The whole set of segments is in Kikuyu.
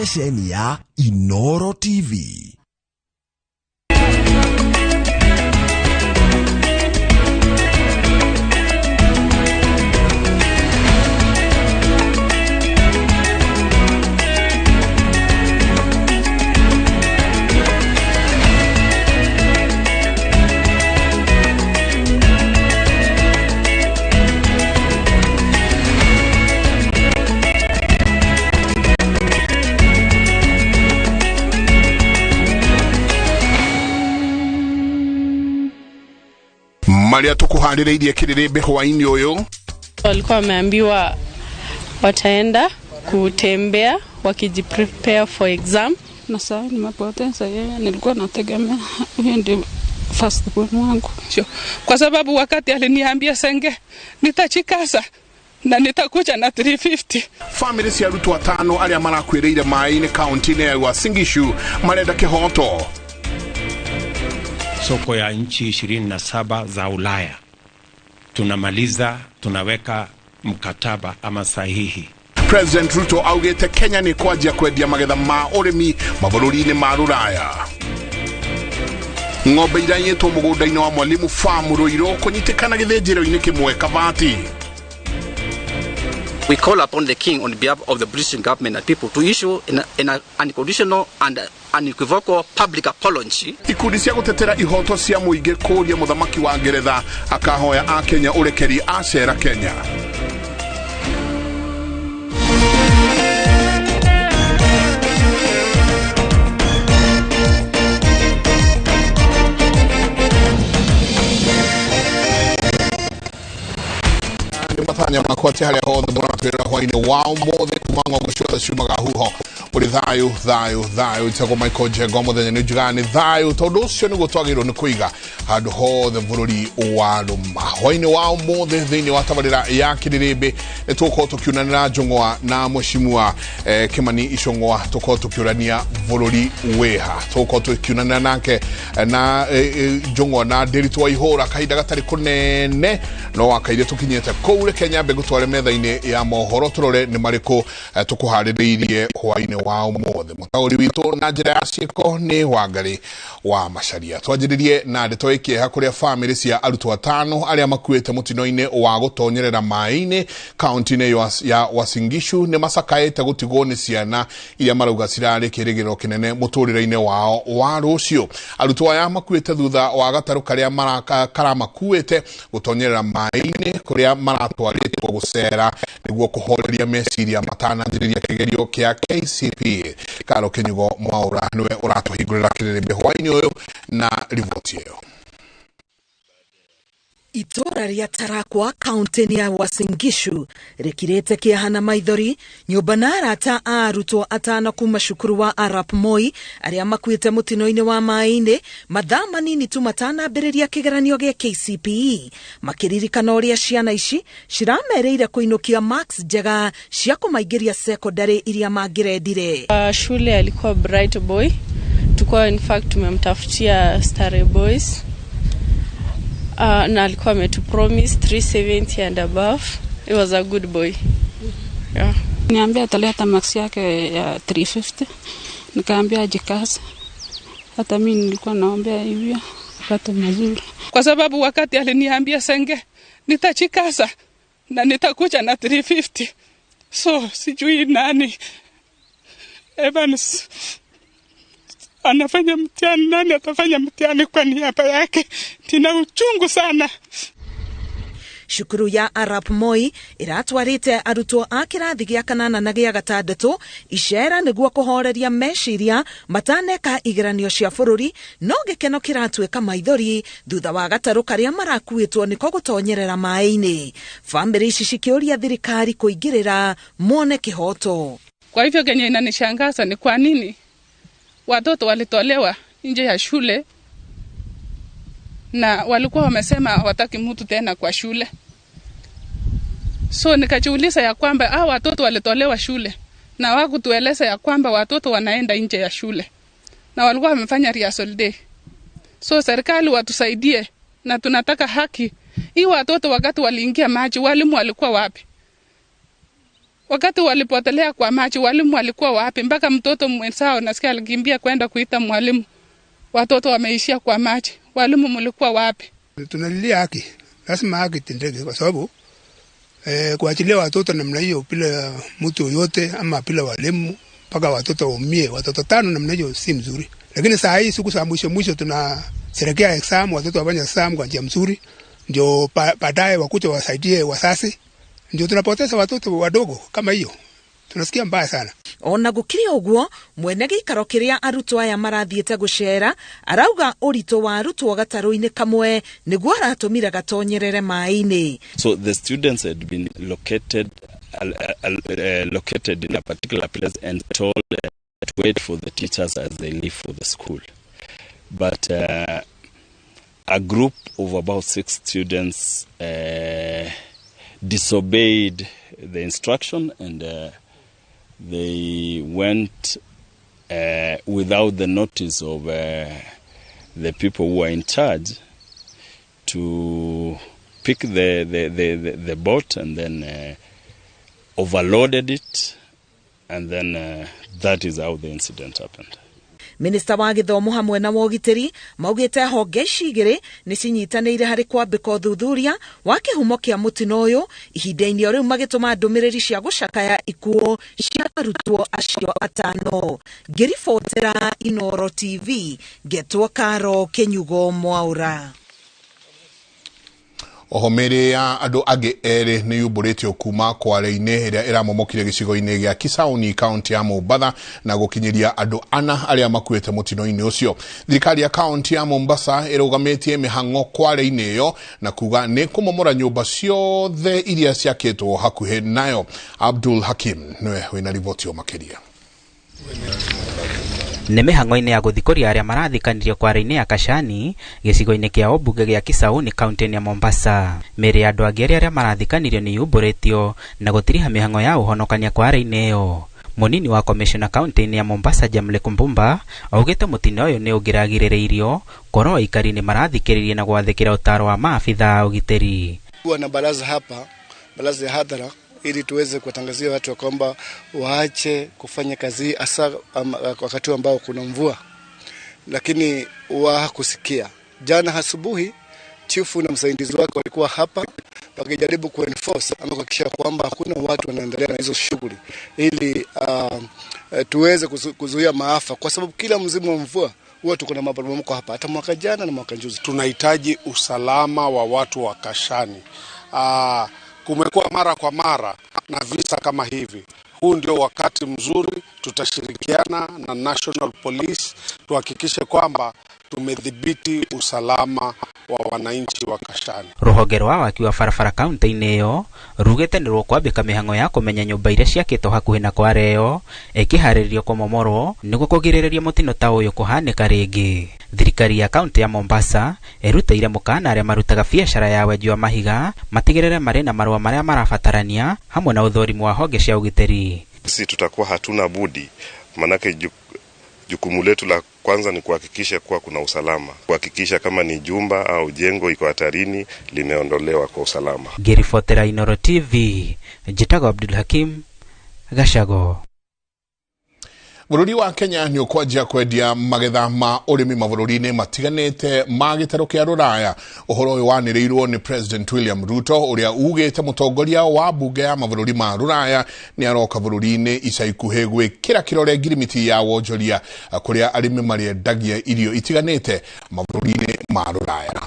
Ceceni ya Inoro TV. Maria tukuharĩrĩirie kĩrĩrĩmbĩ hwaĩ-inĩ ũyũ. Walikuwa wameambiwa wataenda kutembea wakijiprepare for exam. Na sasa nimepoteza yeye, nilikuwa nategemea huyo ndiye first born wangu. Kwa sababu wakati aliniambia senge nitachikaza na nitakuja na 350. Family cia arutwo atano arĩa marakuĩrĩire maĩ-inĩ kaunti-inĩ ya Uasin Gishu marenda kĩhoto. Soko ya nchi 27 za Ulaya tunamaliza, tunaweka mkataba ama sahihi. President Ruto augite Kenya ni kwanjia kwendia magetha ma ũrĩmi mabũrũri-inĩ ma Rũraya. Ng'ombe iraiyĩtwo mũgũnda-inĩ wa Mwalimu Farm Ruiru kũnyitĩkana gĩthĩnjĩro-inĩ kĩmwe Kabati. We call upon the king on behalf of the British government and people to issue an unconditional and unequivocal public apology. Ikundi cia gũtetera ihoto cia mũingĩ kũũria mũthamaki wa Ngeretha akahoya a Kenya ũrekeri acera Kenya. Matanya makwa atĩ harĩa hothe mũratwĩrĩra hwaĩ-inĩ wa ũmũthĩ kuma ng'ongo ciothe ciumaga huho ũrĩ thayũ thayũ thayũ. Njĩtagwo Michael Njenga, mũthenya nĩ njugaga nĩ thayũ tondũ ũcio nĩguo twagĩrĩirwo nĩ kũiga handũ hothe bũrũri wa rũma. Hwaĩ-inĩ wa ũmũthĩ thĩinĩ wa tabarĩra ya kĩrĩrĩmbĩ nĩ tũgũkorwo tũkiunanĩra njũng'wa na mheshimiwa Kimani Ichung'wa, tũkorwo tũkĩũrania bũrũri wĩha, tũgũkorwo tũkiunanĩra nake na njũng'wa na Ndiritu wa Ihũra kahinda gatarĩ kũnene no wakaire tũkinyĩte kũu. Reke nyambe ngũtware metha-inĩ ya mohoro tũrore nĩ marĩkũ tũkũharĩrĩirie hwaĩ-inĩ wa ũmũthĩ. Mũtaũri witũ na njĩra ya ciĩko nĩ Wangari wa Macharia. Twanjĩrĩrie na ndeto ĩ kĩeha kũrĩa famĩlĩ cia arutwo atano arĩa makuĩte mũtino-inĩ wa gũtonyerera maĩ-inĩ kaunti-inĩ ya Uasin Gishu nĩ macakaĩte gũtigwo nĩ ciana iria marauga cirarĩ kĩrĩgĩrĩro kĩnene mũtũrĩre-inĩ wao wa rũciũ. Arutwo aya makuĩte thutha wa gatarũ karĩa karamakuĩte gũtonyerera maĩ-inĩ kũrĩa maratwarĩtwo gũcera nĩguo kũhoreria meciria matananjĩrĩria kĩgerio kĩa KCPE. Karo Kinyugo Mwaura nĩwe ũratũhingũrĩra kĩrĩrĩmbĩ hwaĩ-inĩ ũyũ na riboti ĩyo. Itũra rĩa Tarakwa kaunti-inĩ ya Uasin Gishu rĩkirĩte kĩeha na maithori nyũmba na arata a arutwo atano kuma cukuru wa Arap Moi arĩa makuĩte mũtino-inĩ wa maĩ-inĩ mathaa manini tu matanambĩrĩria kĩgeranio gĩa KCPE, makĩririkana ũrĩa ciana ici ciramereire kũinũkia marks njega cia kũmaingĩria secondary iria mangĩrendire. Shule alikuwa bright boy, tulikuwa in fact tumemtafutia Stare Boys. Na alikuwa ametupromise 370 and above. He was a good boy. Yeah. Niambia ataleta max yake ya 350. Nikaambia ajikaze. Hata mimi nilikuwa naombea hivyo apate mazuri. Kwa sababu wakati aliniambia senge nitachikaza na nitakuja na 350. So sijui nani Evans anafanya mtihani, nani atafanya mtihani kwa niaba yake. Nina uchungu sana. Cukuru ya Arap Moi iratwarĩte arutwo a kĩrathi gĩa kanana na gĩa gatandatũ icera nĩguo kũhoreria meciria mataneka igeranio cia bũrũri, no gĩkeno kĩratuĩka maithori thutha wa gatarũ karĩa marakuĩtwo nĩko gũtonyerera maĩ-inĩ. Famĩlĩ ici cikĩũria thirikari kũingĩrĩra mone kĩhoto. Kwa hivyo kenye inanishangaza ni kwa nini watoto walitolewa nje ya shule na walikuwa wamesema hawataki mtu tena kwa shule. So nikajiuliza ya kwamba hao watoto walitolewa shule na hawakutueleza ya kwamba watoto wanaenda nje ya shule na walikuwa wamefanya rehearsal day. So serikali watusaidie na tunataka haki. Hii watoto wakati waliingia maji walimu walikuwa wapi? Wakati walipotelea kwa maji, walimu walikuwa wapi? Mpaka mtoto mwenzao nasikia alikimbia kwenda kuita mwalimu. Watoto wameishia kwa maji, walimu mlikuwa wapi? Tunalilia haki, lazima haki itendeke kwa sababu kuachilia watoto namna hiyo bila mtu yoyote ama bila walimu mpaka watoto waumie, watoto 5 namna hiyo si mzuri. Lakini saa hii siku za mwisho mwisho tunasherehekea exam, watoto wafanye exam kwa njia mzuri, ndio baadaye wakuje wasaidie wazazi. Ndio tunapoteza watoto wadogo kama hiyo. Tunasikia mbaya sana. Ona gukiri uguo mwene giikaro kiria arutwo aya marathiite gucera arauga urito wa arutwo gataru-ini kamwe niguo aratumire gatonyerere maĩ-inĩ. So the students had been located in a particular place and told to wait for the teachers as they leave for the school. But a group of about 6 students disobeyed the instruction and they went without the notice of the people who are in charge to pick the boat and then overloaded it, and then that is how the incident happened. Minista wa githomo hamwe na wogitiri maugite honge ici igiri ni cinyitanĩire harĩ kwambĩka ũthuthuria wa kĩhumo kĩa mũtino ũyũ ihinda-inĩ o rĩu magĩtũma ndũmĩrĩri cia gũcakaya ikuũ cia arutwo acio 5. Ngĩribotera Inooro TV ngetwo Karo Kĩnyugo Mwaura. Oho mĩĩrĩ ya andũ angĩ erĩ nĩ yumbũrĩtio kuma kware-inĩ ĩrĩa ĩramomokire gĩcigo-inĩ gĩa Kisauni kaunti ya Mombatha na gũkinyĩria andũ 4 arĩa makuĩte mũtino-inĩ ũcio. Thirikari ya kaunti ya Mombasa ĩrũgamĩtie mĩhang'o kware-inĩ ĩyo na kuga nĩ kũmomora nyũmba ciothe iria ciakĩtwo hakuhĩ nayo. Abdul Hakim nĩwe wĩna riboti makĩria. Nĩ mĩhang'o-inĩ ya gũthikũria arĩa marathikanirio kware-inĩ ya Kashani gĩcigo-inĩ kĩa ũmbunge gĩa Kisauni kaunti-inĩ ya Mombasa. Mĩĩrĩ ya andũ angĩ erĩ arĩa marathikanirio nĩ yumbũrĩtio na gũtiriha mĩhang'o ya ũhonokania kware-inĩ ĩyo. Mũnini wa komishona kaunti-inĩ ya Mombasa Jamlek Mbumba augĩte mũtino ũyũ nĩ ũngĩragirĩrĩirio korwo aikari nĩ marathikĩrĩria na gwathĩkĩra ũtaaro wa maabitha a ũgitĩri. Kuwa na baraza hapa, baraza ya hadhara, ili tuweze kuwatangazia watu kwamba waache kufanya kazi hasa wakati ambao kuna mvua, lakini hawakusikia. Jana asubuhi chifu na msaidizi wake walikuwa hapa wakijaribu kuenforce ama kuhakikisha kwamba hakuna watu wanaendelea na hizo shughuli, ili tuweze kuzuia maafa, kwa sababu kila msimu wa mvua huwa tuko na maporomoko hapa, hata mwaka jana na mwaka juzi. Tunahitaji usalama wa watu wa Kashani. Kumekuwa mara kwa mara na visa kama hivi. Huu ndio wakati mzuri tutashirikiana na National Police tuhakikishe kwamba tumedhibiti usalama wa wananchi wa Kashani. Ruhonge rwa waki wa barabara kaunti-inĩ ĩyo rugĩte nĩ rũkwambĩka mĩhang'o ya kũmenya nyũmba iria ciakĩtwo hakuhĩ na kware ĩyo ĩkĩharĩrĩrio kũmomorwo nĩguo kũgirĩrĩria mũtino ta ũyũ kũhanĩka rĩngĩ. Thirikari ya kaunti ya Mombasa ĩrutĩire mũkana arĩa marutaga biacara ya wenji wa mahiga matigĩrĩre marĩ na marũa marĩa marabatarania hamwe na ũthũrimi wa honge cia ũgitĩri. Sisi tutakuwa hatuna budi, manake jukumu letu la kwanza ni kuhakikisha kuwa kuna usalama, kuhakikisha kama ni jumba au jengo iko hatarini limeondolewa kwa usalama. Ngĩribotera Inooro TV, njĩtagwo Abdul Hakim Gacago. Bũrũri wa Kenya nĩ ũkwanjia kwendia magetha ma ũrĩmi mabũrũri-inĩ matiganĩte ma gĩtarũ kĩa Rũraya. Ũhoro ũyũ wanĩrĩirwo nĩ President William Ruto ũrĩa ugĩte mũtongoria wa mbunge ya mabũrũri ma Rũraya nĩ aroka bũrũri-inĩ ica ikuhĩ gwĩkĩra kĩrore ngirimiti ya wonjoria kũrĩa arĩmi marĩendagia irio itiganĩte mabũrũri-inĩ ma Rũraya.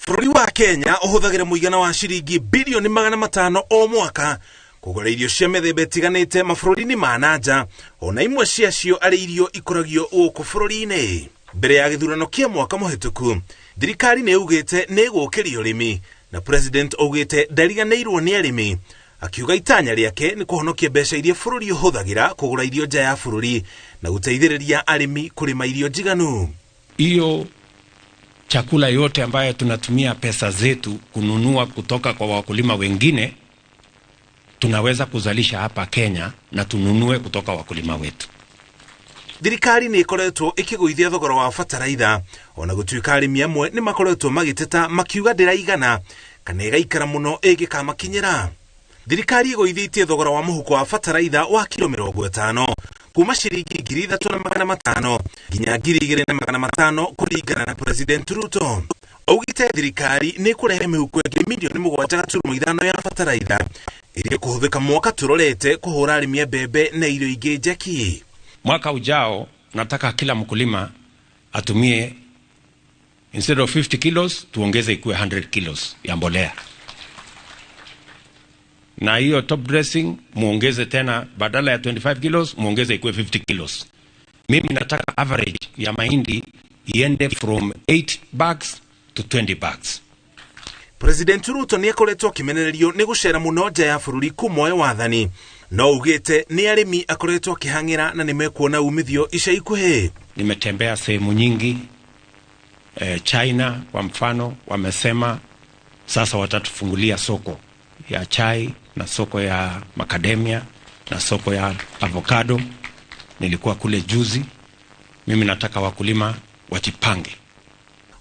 Bũrũri wa Kenya ũhũthagĩra mũigana wa ciringi bilioni 500 o mwaka kũgũra irio cia mĩthemba ĩtiganĩte mabũrũri-inĩ ma nanja, ona imwe ciacio arĩ irio ikoragio gũkũ bũrũri-inĩ. Mbere ya gĩthurano kĩa mwaka mũhĩtũku, thirikari nĩ ĩugĩte nĩ ĩgũkĩria ũrĩmi, na president augĩte ndariganĩirwo nĩ arĩmi, akiuga itanya rĩake nĩ kũhonokia mbeca iria bũrũri ũhũthagĩra kũgũra irio nja ya bũrũri na gũteithĩrĩria arĩmi kũrĩma irio njiganu. Hiyo chakula yote ambayo tunatumia pesa zetu kununua kutoka kwa wakulima wengine tunaweza kuzalisha hapa Kenya na tununue kutoka wakulima wetu. Thirikari nĩ ĩkoretwo ĩkĩgũithia thogora wa bataraitha, ona gũtuĩka arĩmi amwe nĩ makoretwo magĩteta makiuga ndĩraigana kana ĩgaikara mũno ĩngĩkamakinyĩra. Thirikari ĩgũithĩtie thogora wa mũhuko wa bataraitha wa kilo 50 kuma ciringi 3,500 nginya 2,500 kũringana na President Ruto. Augĩte thirikari nĩ ĩkũrehe mĩhuko ĩngĩ milioni 7.5 ya bataraitha ĩrĩa ĩkũhũthĩka mwaka tũrorete kũhũra arĩmi a mbembe na irio ingĩ njeki. Mwaka ujao nataka kila mkulima atumie instead of 50 kilos tuongeze ikuwe 100 kilos ya mbolea. Na hiyo top dressing muongeze tena, badala ya 25 kilos muongeze ikuwe 50 kilos. Mimi nataka average ya mahindi iende from 8 bags to 20 bags. President Ruto nĩ akoretwo akĩmenererio nĩ gũcera mũno nja ya bũrũri kuma oe wathani, no augĩte nĩ arĩmi akoretwo akĩhang'ĩra na nĩmekuona umithio ica ikuhĩ. Nimetembea sehemu nyingi, China kwa mfano wamesema sasa watatufungulia soko ya chai na soko ya macadamia na soko ya avocado. Nilikuwa kule juzi. Mimi nataka wakulima wajipange.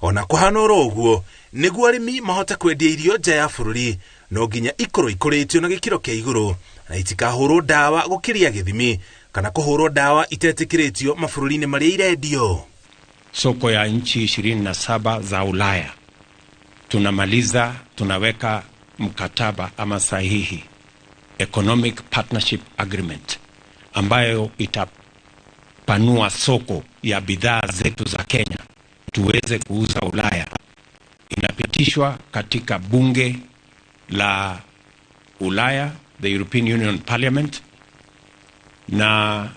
Ona kũhana oro ũguo, nĩguo arĩmi mahote kwendia irio nja ya bũrũri no nginya ikorwo ikũrĩtio na gĩkĩro kĩa igũrũ na itikahũrwo ndawa gũkĩria gĩthimi kana kũhũrwo ndawa itetĩkĩrĩtio mabũrũri-inĩ marĩa irendio. Soko ya nchi 27 za Ulaya tunamaliza, tunaweka mkataba ama sahihi Economic Partnership Agreement ambayo itapanua soko ya bidhaa zetu za Kenya tuweze kuuza Ulaya. Inapitishwa katika bunge la Ulaya, the European Union Parliament, na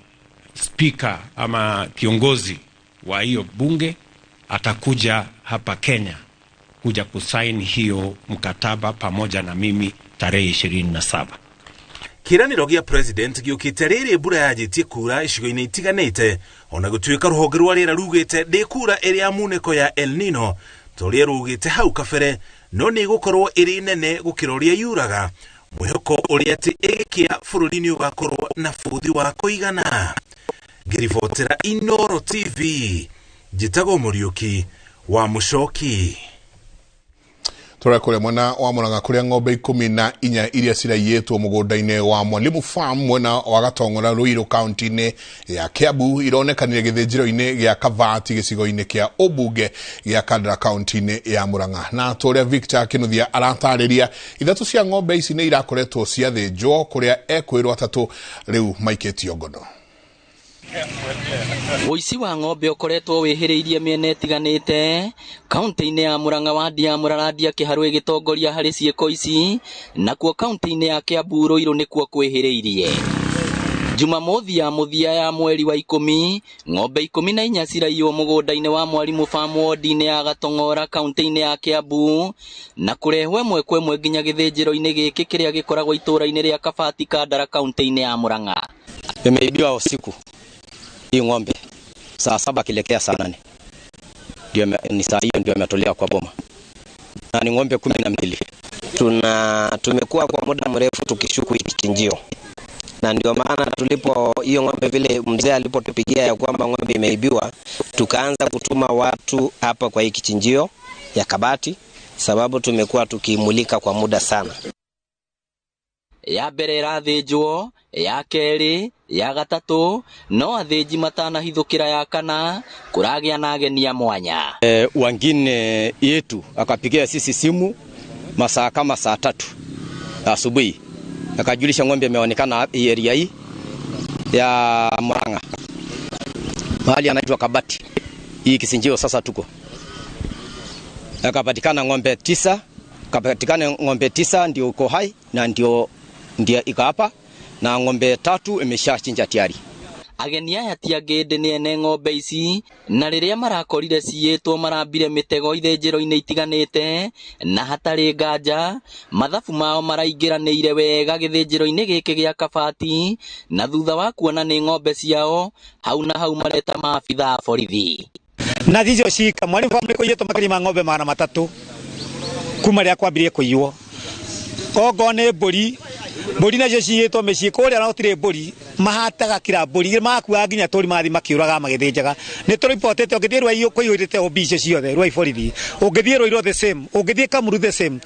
speaker ama kiongozi wa hiyo bunge atakuja hapa Kenya kuja kusaini hiyo mkataba pamoja na mimi tarehe 27. Kĩranĩro gĩa president gĩũkĩte rĩrĩ mbura yanjĩtie kura icigo-inĩ itiganĩte, ona gũtuĩka rũhonge rwa rĩera rugĩte ndĩkura ĩrĩ ya munĩko ya El Nino ta ũrĩa rugĩte hau kabere, no nĩ ĩgũkorwo ĩrĩ nene gũkĩra ũrĩa yuraga, mwĩhoko ũrĩa atĩ ĩgĩkĩa bũrũri nĩ ũgakorwo na bũthi wa kũigana. Ngĩribotera Inooro TV, njĩtagwo Mũriũki wa Mũcoki. Tũrĩa kũrĩa mwena wa Murang'a kũrĩa ng'ombe 14 iria ciraiyĩtwo mũgũnda-inĩ wa Mwalimu Farm mwena wa Gatong'ora Ruiru kaunti-inĩ ya Kiambu ironekanire gĩthĩnjĩro-inĩ gĩa Kavati gĩcigo-inĩ kĩa ũmbunge gĩa Kandara kaunti-inĩ ya Murang'a. Na tũrĩa Victor Kinuthia aratarĩria, 3 cia ng'ombe ici nĩ irakoretwo ciathĩnjwo kũrĩa ekwĩrwo 3 rĩu maikĩtio ngono. Ũici wa ng'ombe ũkoretwo wĩhĩrĩirie mĩena ĩtiganĩte kaunti-inĩ ya Murang'a wadi ya Mũrarandia Kĩharũ ĩgĩtongoria harĩ ciĩko ici, nakuo kaunti-inĩ ya Kiambu Ruiru nĩkuo kwĩhĩrĩirie. Jumamothi ya mũthia ya mweri wa 10 ng'ombe 14 ciraiywo mũgũnda-inĩ wa Mwalimu Farm ward-inĩ ya Gatong'ora kaunti-inĩ ya Kiambu na kũrehwo ĩmwe kwa ĩmwe nginya gĩthĩnjĩro-inĩ gĩkĩ kĩrĩa gĩkoragwo itũũra-inĩ rĩa Kabati Kandara kaunti-inĩ ya Murang'a. Imeibiwa usiku hii ng'ombe saa 7 kilekea saa 8, ndio ni saa hiyo ndio imetolewa kwa boma, na ni ng'ombe 12. Tumekuwa kwa muda mrefu tukishuku hiki kichinjio, na ndio maana tulipo hiyo ng'ombe vile mzee alipotupigia ya kwamba ng'ombe imeibiwa, tukaanza kutuma watu hapa kwa hiki kichinjio ya Kabati, sababu tumekuwa tukimulika kwa muda sana. Ya mbere ĩrathĩnjwo, ya kerĩ, ya gatatũ, no athĩnji matanahithũkĩra ya kana kũragĩa na ageni a mwanya. Wengine yetu akapigia sisi simu masaa kama saa 3 asubuhi, akajulisha ng'ombe imeonekana area hii ya Murang'a mahali anaitwa Kabati, hii kisinjio sasa tuko. Akapatikana ng'ombe 9, akapatikana ng'ombe 9 ndio uko hai na ndio iko hapa, na ng'ombe 3 imeshachinja tayari. Ageni aya ti angĩ ĩndĩ nĩ ene ng'ombe ici, na rĩrĩa marakorire ciyĩtwo marambire mĩtego ithĩnjĩro-inĩ itiganĩte, na hatarĩ nganja mathabu mao maraingĩranĩire wega gĩthĩnjĩro-inĩ gĩkĩ gĩa Kabati, na thutha wa kuona nĩ ng'ombe ciao hau na hau mareta maabitha a borithi. Na thicio cika Mwalimu Farm nĩkũiyĩtwo makĩria ma ng'ombe 300 kuma rĩrĩa kwambirie kũiywo. Okorwo nĩ mbũri, mbũri nacio ciyĩtwo mĩciĩ kũrĩa na gũtirĩ mbũri, mahataga kira mbũri makuaga nginya tũri mathi makĩũraga magĩthĩnjaga. Nĩ tũribotete ũngĩthiĩ Rwai kũiyũrĩte ombi icio ciothe Rwai borithi, ũngĩthiĩ Ruiru the same, ũngĩthiĩ Kamuru the same.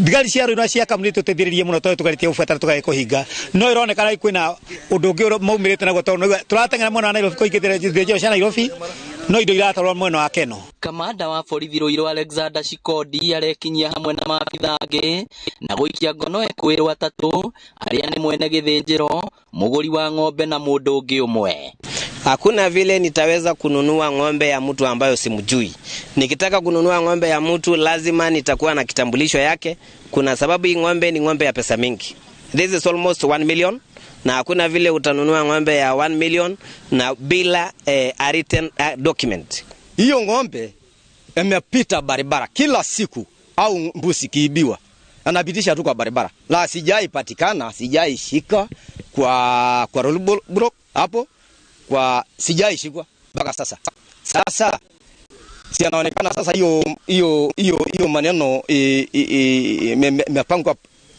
Thigari cia Ruiru na cia Kamuri tũteithĩrĩrie mũno tondũ tũgarĩtie gũbuatara tũgage kũhinga. No ĩronekana kwĩna ũndũ ũngĩ maumĩrĩte naguo tondũ tũrateng'era mwena wa Nairobi kũingĩra thĩnjĩro cia Nairobi no indo iratwarwo mwena wa Keno. Kamanda wa borithi Ruiru Alexander Shikodi arekinyia hamwe na maabitha angĩ na gũikia ngono ekwĩrwo atatũ arĩa nĩ mwene gĩthĩnjĩro, mũgũri wa ng'ombe na mũndũ ũngĩ ũmwe. Hakuna vile nitaweza kununua ng'ombe ya mtu ambayo simjui. Nikitaka kununua ng'ombe ya mtu lazima nitakuwa na kitambulisho yake. Kuna sababu hii ng'ombe ni ng'ombe ya pesa mingi. This is almost 1 million. Na hakuna vile utanunua ng'ombe ya 1 million na bila a written document. Hiyo ng'ombe imepita barabara kila siku au mbuzi kiibiwa. Anapitisha tu kwa barabara. La sijai patikana, sijai shika kwa roadblock hapo. Kwa sijai shikwa mpaka sasa. Sasa si anaonekana sasa hiyo maneno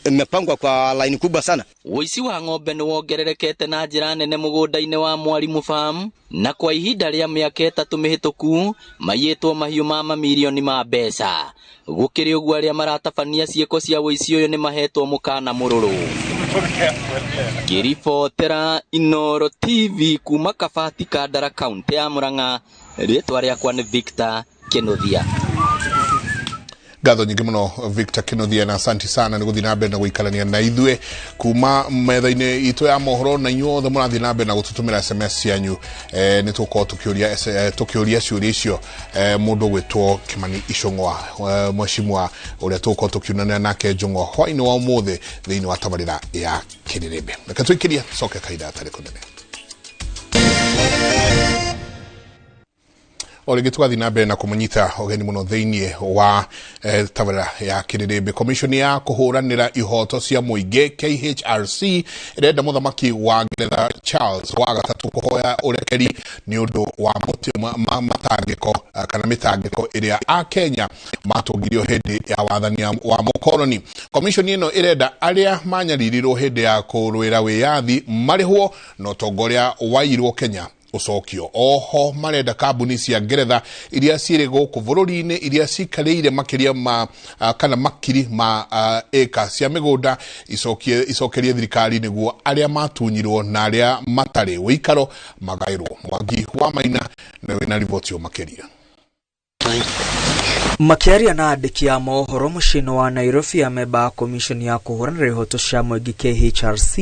imepangwa kwa line kubwa sana. Ũici wa ng'ombe nĩ wongererekete na njĩra nene mũgũnda-inĩ wa Mwalimu Farm na kwa ihinda rĩa mĩaka 3 mĩhĩtũku maiyĩtwo mahiũ ma mamirioni ma mbeca. Gũkĩrĩ ũguo arĩa maratabania ciĩko cia ũici ũyũ nĩ mahetwo mũkana mũrũrũ. Ngĩribotera Inooro TV kuma Kabati Kandara kaunti ya Murang'a, rĩtwa rĩakwa nĩ Victor Kinuthia. Ngatho nyingĩ mũno Victor Kinuthia na asanti sana nĩ gũthiĩ na mbere na gũikarania na ithuĩ kuma metha-inĩ itũ ya mohoro na inyuothe mũrathiĩ na mbere na gũtũtũmĩra SMS cianyu. Nĩ tũgũkorwo tũkĩũria ciũria icio mũndũ ũgwĩtwo Kimani Ichung'wa, mheshimiwa ũrĩa tũgũkorwo tũkiunanĩra nake Njũng'wa hwaĩ-inĩ wa ũmũthĩ thĩinĩ wa tabarĩra ya Kĩrĩrĩmbĩ. Reke tũikĩrie coke kahinda gatarĩ kũnene. O rĩngĩ tũgathiĩ na mbere na kũmũnyita ũgeni mũno thĩinĩ wa tabarĩra ya Kĩrĩrĩmbĩ. Commission ya kũhũranĩra ihoto cia mũingĩ KHRC ĩrenda mũthamaki wa Ngeretha Charles wa gatatũ kũhoya ũrekeri nĩ ũndũ wa matangĩko kana mĩtangĩko ĩrĩa Akenya matũngirio hĩndĩ ya wathani wa mũkoroni. Commission ĩno ĩrenda arĩa manyaririrwo hĩndĩ ya kũrũĩra wĩyathi marĩhwo na ũtonga ũrĩa waiyirwo Kenya ucokio. Oho marenda kambuni cia Ngeretha iria cirĩ gũkũ bũrũri-inĩ iria cikarĩire makĩria ma kana makiri ma eka cia mĩgũnda icokerie thirikari nĩguo arĩa matunyirwo na arĩa matarĩ ũikaro magaĩrwo. Mwangi wa Maina nĩ wĩna riboti makĩria. Makiaria na andĩki a mohoro mũciĩ-inĩ wa Nairobi amemba a commission ya kũhũranĩra ihoto cia mũingĩ KHRC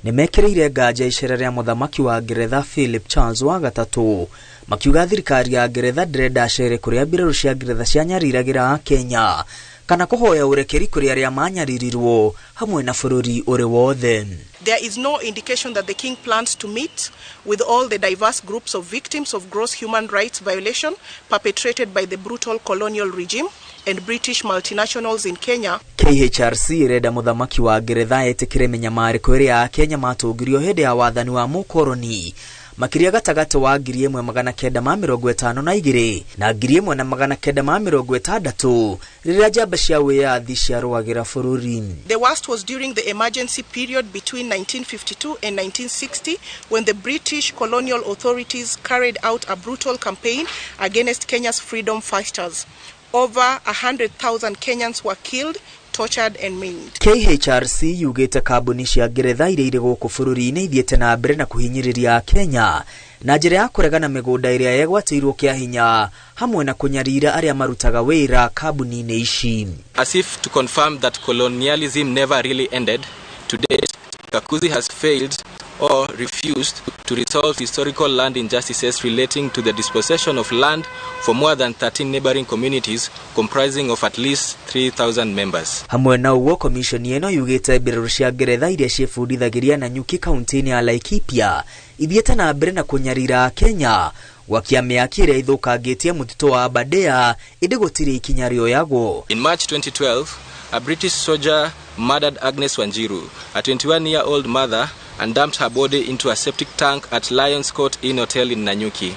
nĩmekĩrĩire nganja icera rĩa mũthamaki wa Ngeretha Philip Charles wa gatatũ makiuga thirikari ya Ngeretha ndĩrenda acere kũrĩa mbirarũ cia Ngeretha cianyariragĩra Akenya kana kũhoya ũrekeri kũrĩ arĩa manyaririrwo hamwe na bũrũri ũrĩ wothe. There is no indication that the king plans to meet with all the diverse groups of victims of gross human rights violation perpetrated by the brutal colonial regime and British multinationals in Kenya. KHRC ĩrenda mũthamaki wa Ngeretha etĩkĩre mĩnyamarĩko ĩrĩa Akenya matũngirio hĩndĩ ya wathani wa mũkoroni makĩria gatagatĩ wa 1952 na 1960 rĩrĩa njamba cia wĩyathi ciarũagĩra bũrũri. The worst was during the emergency period between 1952 and 1960 when the British colonial authorities carried out a brutal campaign against Kenya's freedom fighters. Over 100,000 Kenyans were killed, tortured and maimed. KHRC yugĩte kambuni cia Ngeretha iria irĩ gũkũ bũrũri-inĩ ithiĩte na mbere na kũhinyĩrĩria Kenya na njĩra ya kũregana mĩgũnda ĩrĩa yegwatĩirwo kĩa hinya hamwe na kũnyarira arĩa marutaga wĩra kambuni-inĩ ici. As if to confirm that colonialism never really ended, to date, Kakuzi has failed or refused to resolve historical land injustices relating to the dispossession of land for more than 13 neighboring communities comprising of at least 3,000 members. Hamwe na ũguo commission ĩno yugĩte mbirarũ cia Ngeretha iria ciĩbundithagĩria Nanyuki kaunti-inĩ ya Laikipia ithiĩte na mbere na kũnyarira Kenya gwakia mĩaki ĩrĩa ithũkangĩtie mũtitũ wa Aberdare ĩndĩ gũtirĩ ikinya rĩoyagwo. In March 2012, a British soldier murdered Agnes Wanjiru, a 21-year-old mother, and dumped her body into a septic tank at Lions Court Inn Hotel in Nanyuki.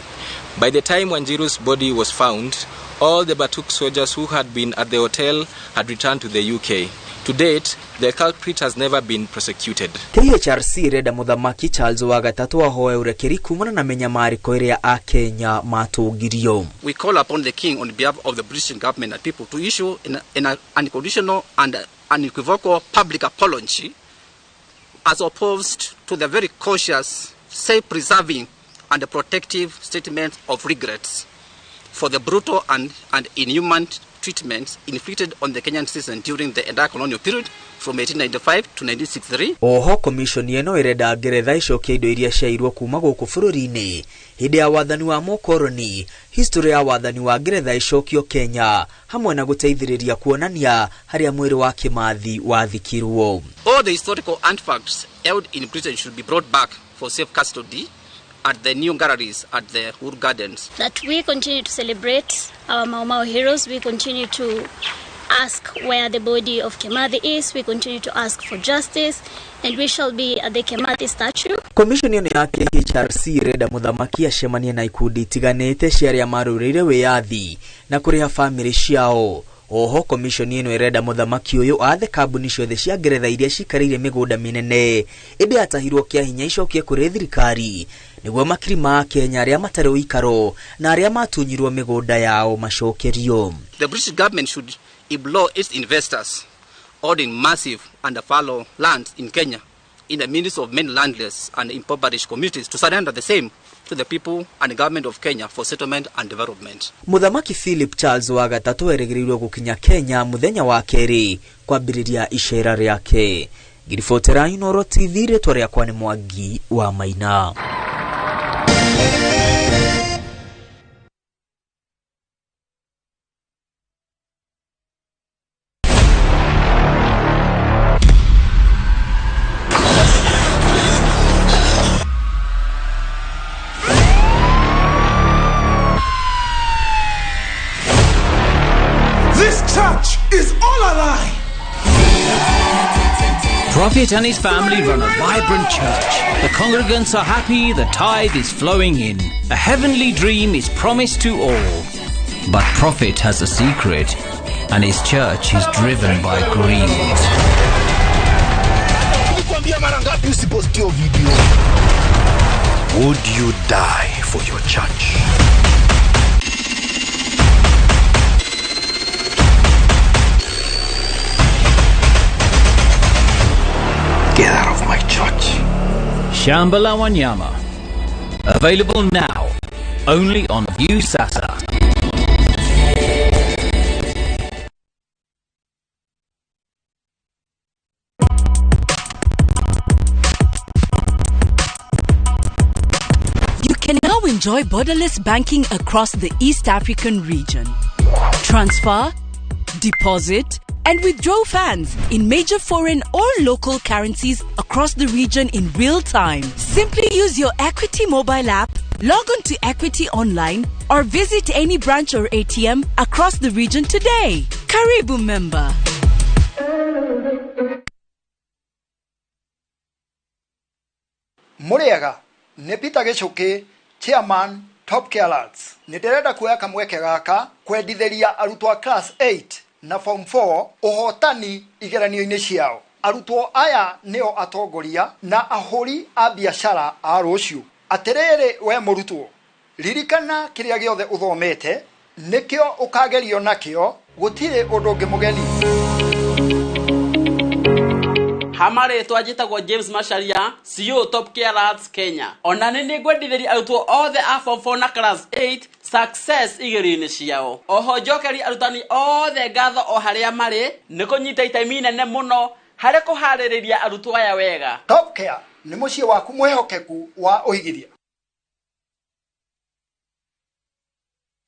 By the time Wanjiru's body was found, all the Batuk soldiers who had been at the hotel had returned to the UK. To date, the culprit has never been prosecuted. KHRC ĩrenda Mũthamaki Charles wa gatatũ ahoe ũrekeri kumana na mĩnyamarĩko ĩrĩa Akenya matũngirio. We call upon the King on behalf of the British government and people to issue an unconditional and unequivocal public apology as opposed to the very cautious, self-preserving and protective statement of regrets for the brutal and inhuman treatments inflicted on the Kenyan citizen during the entire colonial period from 1895 to 1963. Oho commission ĩno ĩrenda Ngeretha icokie indo iria ciairwo kuma gũkũ bũrũri-inĩ hĩndĩ ya wathani wa mũkoroni, history ya wathani wa Ngeretha icokio Kenya, hamwe na gũteithĩrĩria kuonania harĩa mwĩrĩ wa Kimathi wathikirwo. All the historical artifacts held in Britain should be brought back for safe custody at the new galleries at the Uhuru Gardens. That we continue to celebrate our Mau Mau heroes, we continue to ask where the body of Kimathi is, we continue to ask for justice, and we shall be at the Kimathi statue. Commission ĩno ya KHRC ĩrenda mũthamaki acemanie na ikundi itiganĩte cia arĩa marũĩrĩire wĩyathi na kũrĩha bamĩrĩ ciao. Oho commission ĩno ĩrenda mũthamaki ũyũ athe kambuni ciothe cia Ngeretha iria cikarĩire mĩgũnda mĩnene ĩndĩ yatahirwo kĩa hinya icokie kũrĩ thirikari nĩguo makiri ma Kenya arĩa matarĩ ũikaro na arĩa matunyirwo mĩgũnda yao macokerio. The British government should implore its investors owning massive and fallow lands in Kenya in the midst of many landless and impoverished communities to surrender the same to the people and the government of Kenya for settlement and development. Mũthamaki Philip Charles wa gatatũ erĩgĩrĩirwo gũkinya Kenya mũthenya wa kerĩ kwambĩrĩria icera rĩake. Ngiribotera Inooro TV, rĩtwa rĩakwa nĩ Mwangi wa Maina. Is all a lie. Prophet and his family run a vibrant church. The congregants are happy, the tithe is flowing in. A heavenly dream is promised to all. But Prophet has a secret, and his church is driven by greed. Would you die for your church? Get out of my church. Shamba la Wanyama. Available now, only on Viusasa. You can now enjoy borderless banking across the East African region. Transfer, deposit, and withdraw funds in major foreign or local currencies across the region in real time. Simply use your Equity mobile app, log on to Equity Online, or visit any branch or ATM across the region today. Karibu member. Muriega, nĩ Peter Gĩchũkĩ, Chairman Top Care Alerts. Nĩ ndĩrenda kuoya kamweke gaka kwendithĩria arutwo a class 8 na form 4 ũhotani igeranio-inĩ ciao. Arutwo aya nĩo atongoria na ahũri a biacara a rũciũ. Atĩrĩrĩ we mũrutwo, ririkana kĩrĩa gĩothe ũthomete nĩkĩo ũkagerio nakĩo, gũtirĩ ũndũ ũngĩ mũgeni. Hamarĩtwa njĩtagwo James Macharia, CEO Top Care Arts Kenya. Ona nĩ nĩngwendithĩria arutwo othe a form 4 na class 8 success igerio-inĩ ciao. Oho njokeria arutani othe ngatho o harĩa marĩ nĩ kũnyita itemi inene mũno harĩ kũharĩrĩria arutwo aya wega. Top Care nĩ mũciĩ waku mwĩhokeku wa ũigithia.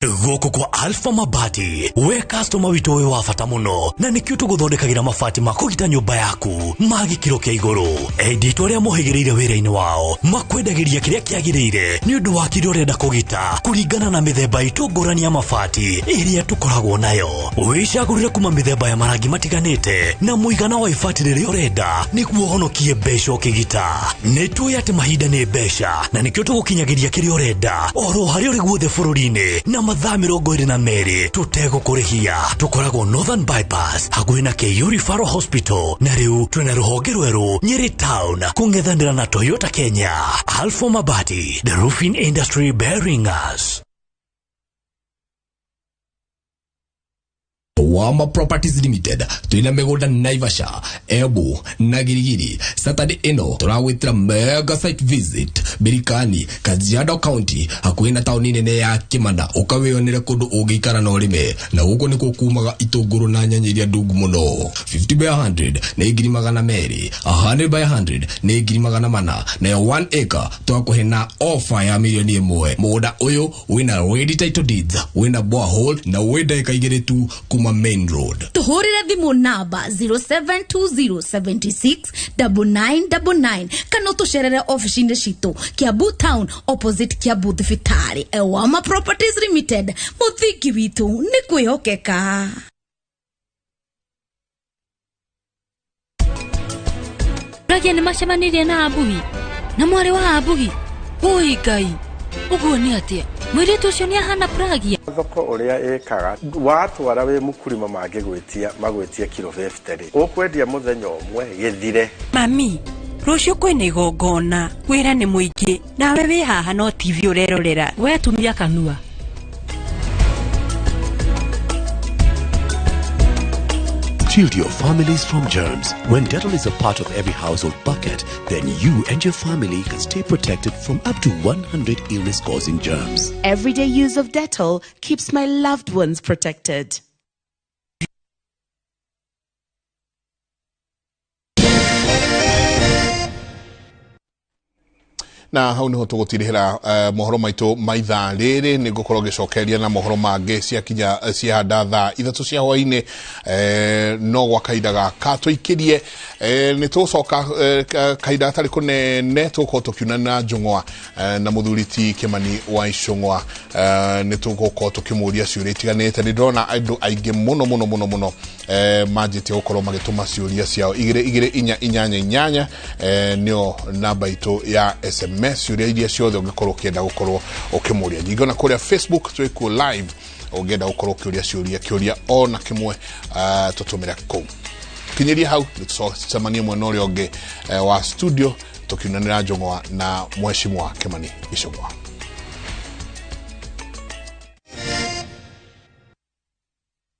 Gũkũ kwa Alpha Mabati, we customer witũ wĩ wa bata mũno, na nĩkĩo tũgũthondekagĩra mabati ma kũgita nyũmba yaku ma gĩkĩro kĩa igũrũ. Endia itũ arĩa mohĩgĩrĩire wĩra-inĩ wao makwendagĩria kĩrĩa kĩagĩrĩire nĩ ũndũ wa kĩrĩa ũrenda kũgita kũringana na mĩthemba itũ ngũrani ya mabati ĩrĩa tũkoragwo nayo. Wĩcagũrĩre kuma mĩthemba ya marangi matiganĩte na mũigana wa ibati rĩrĩa ũrenda nĩguo ũhonokie mbeca ũkĩgita. Nĩ tũĩ atĩ mahinda nĩ mbeca na nĩkĩo tũgũkinyagĩria kĩrĩa ũrenda oro harĩa ũrĩ guothe bũrũri-inĩ na mathaa Mathaa 22 tũtegũkũrĩhia. Tũkoragwo Northern Bypass hakuhĩ na KU Referral Hospital, na rĩu twĩna rũhonge rwerũ Nyeri Town kũng'ethanĩra na Toyota Kenya. Alpha Mabati, the roofing industry bearing us. Wama Properties Limited twina migunda Naivasha, Embu na Girigiri. Saturday ino turagwitira mega site visit Birikani, Kajiado County, hakuhi na tauni nene ya Kimanda. Ukawionere kundu ungiikara na urime, na guku nikuo kumaga itunguru na nyanya iria ndungu muno. 50 by 100 ni 200,000, 100 by 100 ni 400,000, nayo 1 acre twakuhe na offer ya 1,000,000. Mugunda uyu wina ready title deeds, wina borehole na wi ndagika 2 tu kuma main road. Tuhurire thimu namba 0720769999 kana utucerere ofici-inĩ citũ Kiambu Town opposite Kiambu Thibitarĩ. Ewama Properties Limited, mũthingi witũ nĩ kwĩhokeka. Ragia nĩ macemanirie na Abugi na mwarĩ wa Abugi. Oi Ngai, ũguo nĩ atĩa? Mũirĩtu ũcio nĩ ahana Pragia. Thoko ũrĩa ĩkaga watwara wĩ mũkulima mangĩgwĩtia magwĩtie kiro 50 rĩ, ũkwendia mũthenya ũmwe gĩthire. Mami, rũciũ kwĩna igongona, wĩra nĩ mũingĩ, nawe wĩ haha no TV ũrerorera. We tumia kanua. Shield your families from germs. When Dettol is a part of every household bucket, then you and your family can stay protected from up to 100 illness-causing germs. Everyday use of Dettol keeps my loved ones protected. Na hau niho tugutirihira mohoro maitu maithaa riri ni ngukorwo ngicokeria na mohoro mangi ciakinya ciahanda thaa 3 cia hwaini, no gwa kahinda gaka tuikirie ni tugucoka kahinda gatari kunene tugukorwo tukiunana njung'wa na muthuri ti Kimani wa Icung'wa. Ni tugukorwo tukimuria ciũria itiganĩte. Ni ndĩrona andũ aingĩ mũno mũno mũno mũno manjĩtie gũkorwo magĩtũma ciũria ciao 2 2 4 8 8 nĩyo namba itũ ya SMS ciũria iria ciothe ũngĩkorwo ũkĩenda gũkorwo ũkĩmũria. Ningĩ ona kũrĩa Facebook twĩkuo live, ũngĩenda gũkorwo ũkĩũria ciũria kĩũria ona kĩmwe, tũtũmĩre kũu. Kinyĩria hau nĩtũcemanie mwena ũrĩa ũngĩ wa studio tũkiunanĩra njũng'wa na mheshimiwa Kimani Ichung'wa.